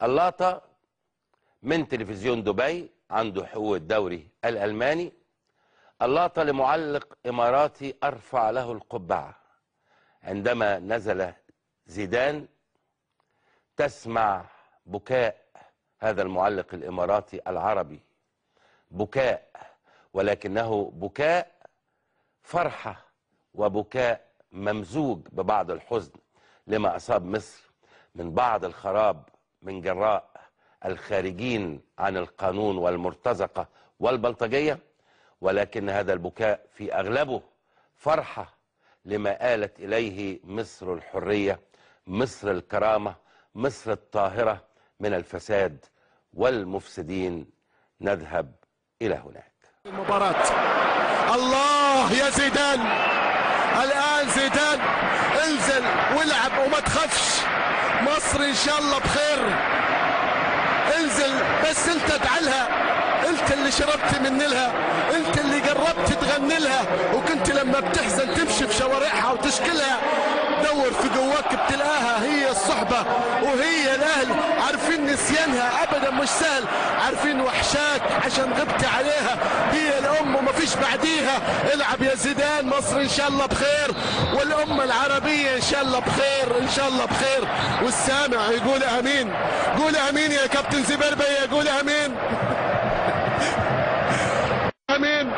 اللقطة من تلفزيون دبي، عنده حقوق الدوري الألماني. اللقطة لمعلق إماراتي أرفع له القبعة. عندما نزل زيدان تسمع بكاء هذا المعلق الإماراتي العربي، بكاء، ولكنه بكاء فرحة وبكاء ممزوج ببعض الحزن لما أصاب مصر من بعض الخراب من جراء الخارجين عن القانون والمرتزقة والبلطجية، ولكن هذا البكاء في أغلبه فرحة لما آلت إليه مصر الحرية، مصر الكرامة، مصر الطاهرة من الفساد والمفسدين. نذهب إلى هناك. المباراة. الله يا زيدان، الآن زيدان انزل والعب وما تخافش، مصر إن شاء الله بخير. انزل بس انت ادعلها، انت اللي شربت من نيلها، انت اللي جربت تغني لها، وكنت لما بتحزن تمشي في شوارعها وتشكلها. دور في جواك بتلقاها، هي الصحبة وهي الأهل، عارفين نسيانها أبدا مش سهل، عارفين وحشاك عشان غبت عليها، هي الأم ومفيش بعديها. العب يا زيدان، مصر إن شاء الله بخير، والأمة العربية إن شاء الله بخير، إن شاء الله بخير. والسامع يقول أمين، قول أمين يا كابتن زبير بيه، قول أمين. أمين.